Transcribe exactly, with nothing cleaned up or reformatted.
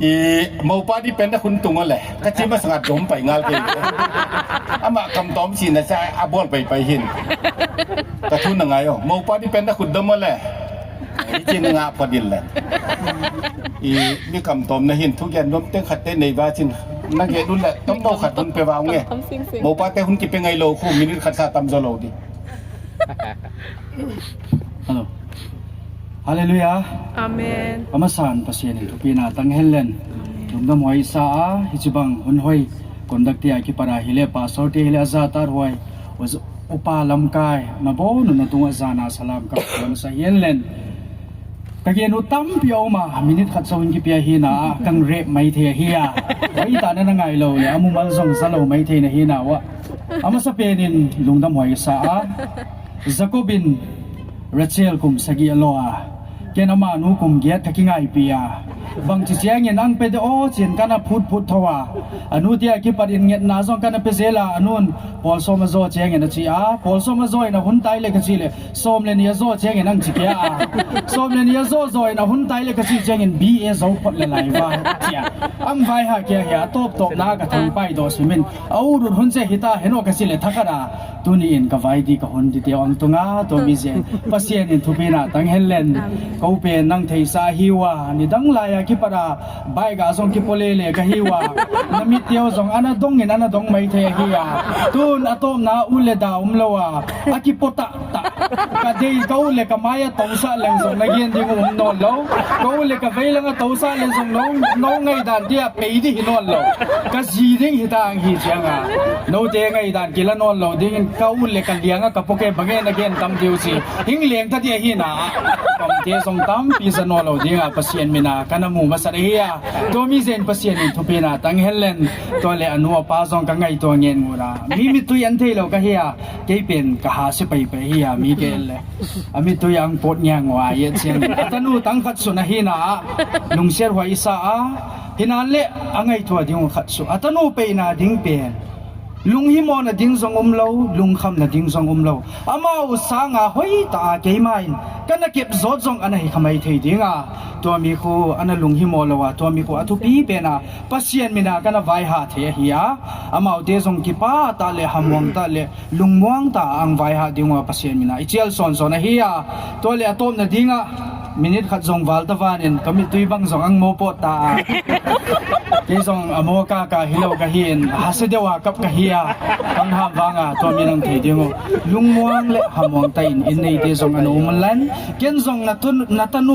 I, mopa di pen da khun tung le. Ka chi ma sanga dom pai ngal ke. Ama kam tom si na sa a bol pai pai hin. Ka thu na ngai o. Mopa di pen da khun dom le. I chin nga pa dil le. I, mi kam tom na hin thu gen dom teng khat te nei ba chin. Na ge dun le tom do khat dun pe ba nge. Mopa te hun ki pe ngai lo khu minute khat sa tam zo lo di. Hello. Hallelujah. Amen. Amasan Pasian in thupina tang hen len. Lungdam hoi sa a, hichibang hun hoi. Conduct tia kipara hile, pastor tia hile, aza tar hoi. Upa lamkai, na bo nu na tunga zana salam ka, sa hen len. Ka gen u tampi a um a, minute khat so in kipia hi na, kang rep mai thei hi a. Hoi ta na na ngai lo le, amu mal zong sa lo mai thei na hi na wa. Amasa pen in lungdam hoi sa a. Jacob in Rachel kum sagi a lo a. Ken ama nu kum giat ka kingai pi a. Bang chi chiang in ang pe de o chin kana phut phut tho a. Anu tia kipat in nget na zong kana pe zela anun. Paul som a zo chiang in a chi a. Paul som a zo in a hun tai le ka chi le. Som le ni a zo chiang in ang chi kia a. Som le ni a zo zo in a hun tai le ka chi chiang in B A zo phot le lai va. Chia. Ang vai ha kia hia top top na ka thang pai do simin. A u rut hun che hita heno ka chi le thakara. Tuni in ka vai di ka hun di te ang tunga to mi zen. Pasian in thupina tang hen len. Ko pe nang thei sa hi wa. Ni dang lai a kipara. Bai ga zong kipo le le ka hi wa. Na mit teo zong ana dong in ana dong mai thei hi a. Tun a tom na u le da um lo a. A kipo ta ta. Ka dei ka u le ka mai a to sa leng zong na gen ding um non lo. Ka u le ka vei lang a to sa leng zong no, no ngai dan dia pei di hi non lo. Ka zi ding hi tang hi chiang a. No te ngai dan kila non lo ding in ka u le ka liang a ka po ke bang e na gen tam diu si. Hing leng ta dia hi na. Kam te zong tam pi za non lo ding a Pasian mina ka na mu masa hi a. To mi zen Pasian in thupina tang hen len. To le anu apa zong ka ngai to ngen mu ra. Mi mi tui an thei lo ka hi a. Kei pen ka ha se pai pai hi a mi ke le. A mi tui ang pot ngiang wa ye chiang. A tanu tang khat su na hi na. Lungsiat hoi sa a. Hinan le a ngai tua ding khat su. A tanu pe na ding pen. Lunghimona ding zong um lo, lungkhamna ding zong um lo. Amau sanga hoi ta a keimain, kana kep zot zong ana hi khamai thei ding a. Tua mi khu ana lunghimo lo a, tua mi khu a thupi pen a, Pasian mina kana vai ha thei ahi a. Amau te zong kipa ta le, hamuang ta le, lungmuang ta ang vai ha ding a Pasian mina. I chial son son ahi a, tua le a tawpna ding a. Minute khat zong val ta vanin, ka mittui bang zong ang mo pot ta a. Kei zong a mo ka ka hi lo ka hin, ha se deuh a kap ka hi a. Kang ham vang a, tua mi nang thei ding u. Lungmuang le hamuang ta in, in nei te zong a no man lan. Ken zong na tun, na tanu